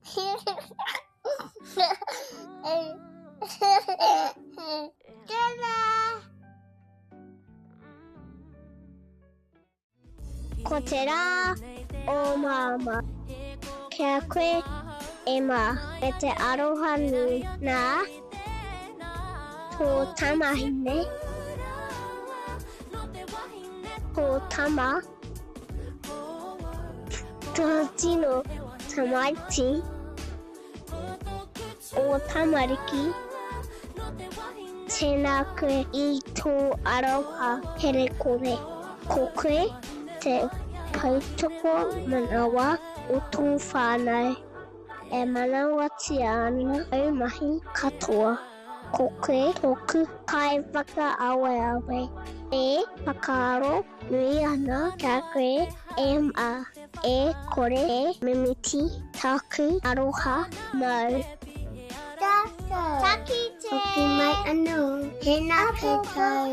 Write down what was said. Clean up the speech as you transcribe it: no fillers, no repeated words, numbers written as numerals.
kite. Tēnā! Ko te rā o Māmā. Ki a koe e Mā, me te aroha nui nā tō tamahine, tō tama, tō tino tamaiti, ō tamariki, tēnā koe i tō aroha herekore. Ko koe te poutoko manawa o tō whānau. E manawatia ana āu mahi katoa. Ko koe tōku kaiwhakaaweawe. E whakaaro nui ana ki a koe e Mā. E kore e mimiti tāku aroha māu. Ka kite! Hoki mai anō. Tēnā koutou.